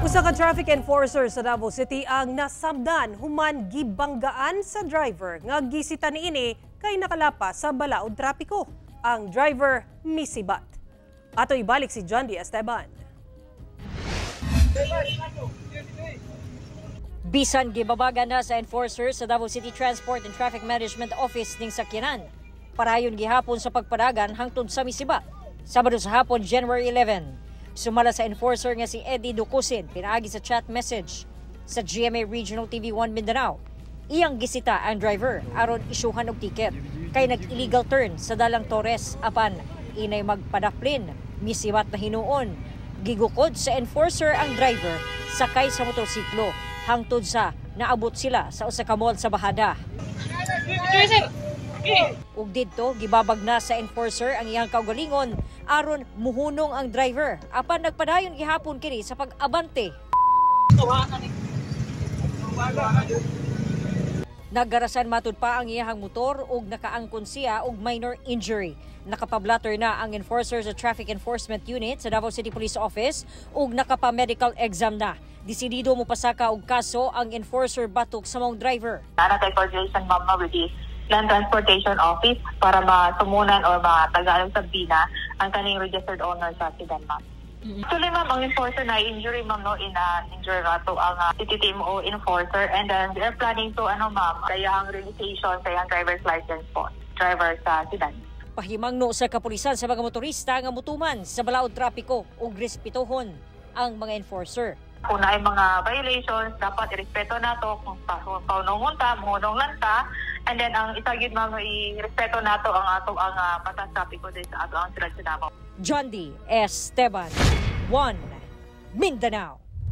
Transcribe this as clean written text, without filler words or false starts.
Usa ka traffic enforcer sa Davao City ang nasabdan human gibanggaan sa driver nga gisita niini kay nakalapas sa balaod trapiko. Ang driver misibat. Ato ibalik si John D. Esteban. Bisan gibabaga na sa enforcer sa Davao City Transport and Traffic Management Office ning sakyanan. Parayon gihapon sa pagpadagan hangtod sa misibat. Sabado sa hapon, January 11. Sumala sa enforcer nga si Eddie Ducusin, pinaagi sa chat message sa GMA Regional TV 1 Mindanao. Iyang gisita ang driver aron isyuhan og ticket kay nag-illegal turn sa Dalang Torres apan inay magpadaplin, misibat na hinuon. Gigukod sa enforcer ang driver sakay sa motorsiklo hangtod sa naabot sila sa usa ka mall sa Bahada. Ug didto gibabag na sa enforcer ang iyang kaugalingon aron muhunong ang driver apan nagpadayon gihapon kini sa pag-abante. Naggarasan matud pa ang iyahang motor ug nakaangkon siya og minor injury. Nakapablatter na ang enforcer sa Traffic Enforcement Unit sa Davao City Police Office ug nakapa-medical exam na. Desidido mo pasaka og kaso ang enforcer batok sa maong driver. Ana kay coordination, ma'am, no, with the Land Transportation Office para matumunan or matagalog sa bina ang kaning registered owner sa sedan, ma'am. Actually, ma'am, ang enforcer na injury, ma'am, no, in injury rato ang CTTMO enforcer, and then we are planning to, ano, ma'am, kaya ang realization sa iyang driver's license po, driver sa sedan. Pahimangno sa kapulisan sa mga motorista nga mutuman sa balaod trapiko ug respetuhon ang mga enforcer. Kung naay mga violations, dapat irespeto nato kung paunongon ta, muhunong lang ta. And then ang isa gyud, ma'am, irespeto nato ang ato ang batas trapiko din sa ato ang siyudad sa Davao. John D. Esteban, 1 Mindanao.